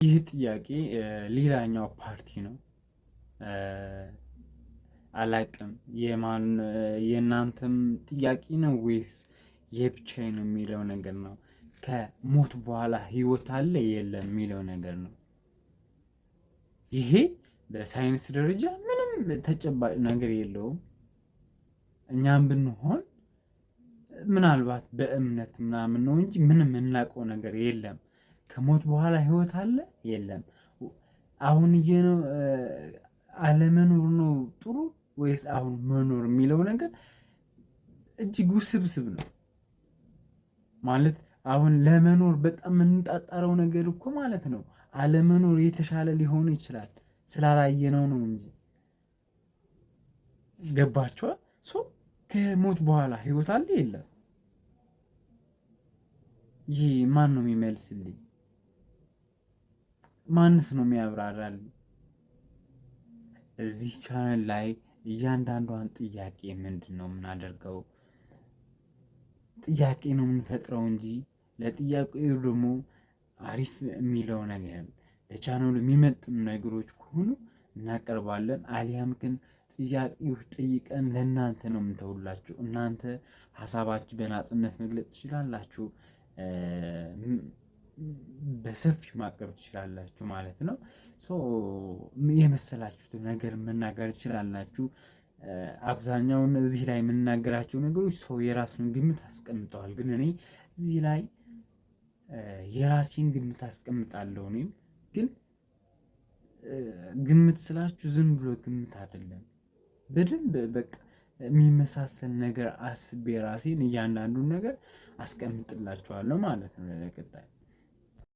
ይህ ጥያቄ ሌላኛው ፓርቲ ነው። አላቅም የማን የእናንተም ጥያቄ ነው ወይስ የብቻዬ ነው የሚለው ነገር ነው። ከሞት በኋላ ህይወት አለ የለም የሚለው ነገር ነው። ይሄ በሳይንስ ደረጃ ምንም ተጨባጭ ነገር የለውም። እኛም ብንሆን ምናልባት በእምነት ምናምን ነው እንጂ ምንም የምናውቀው ነገር የለም። ከሞት በኋላ ህይወት አለ የለም? አሁን አለመኖር ነው ጥሩ ወይስ አሁን መኖር የሚለው ነገር እጅግ ውስብስብ ነው። ማለት አሁን ለመኖር በጣም የምንጣጣረው ነገር እኮ ማለት ነው አለመኖር የተሻለ ሊሆን ይችላል ስላላየነው ነው እንጂ። ገባችኋ? So ከሞት በኋላ ህይወት አለ የለም? ይሄ ማን ነው የሚመልስልኝ? ማንስ ነው የሚያብራራልኝ? እዚህ ቻናል ላይ እያንዳንዷን ጥያቄ ምንድን ነው የምናደርገው? ጥያቄ ነው የምንፈጥረው እንጂ ለጥያቄው ደግሞ አሪፍ የሚለው ነገር ለቻናሉ የሚመጥኑ ነገሮች ከሆኑ እናቀርባለን። አሊያም ግን ጥያቄዎች ጠይቀን ለእናንተ ነው የምንተውላችሁ። እናንተ ሀሳባችሁ በነጻነት መግለጽ ትችላላችሁ፣ በሰፊው ማቅረብ ትችላላችሁ ማለት ነው። So የመሰላችሁትን ነገር መናገር ትችላላችሁ። አብዛኛውን እዚህ ላይ የምናገራቸው ነገሮች ሰው የራሱን ግምት አስቀምጠዋል። ግን እኔ እዚህ ላይ የራሴን ግምት አስቀምጣለሁ። እኔም ግን ግምት ስላችሁ ዝም ብሎ ግምት አይደለም። በደንብ በቃ የሚመሳሰል ነገር አስቤ ራሴን እያንዳንዱን ነገር አስቀምጥላችኋለሁ ማለት ነው። ለቀጣይ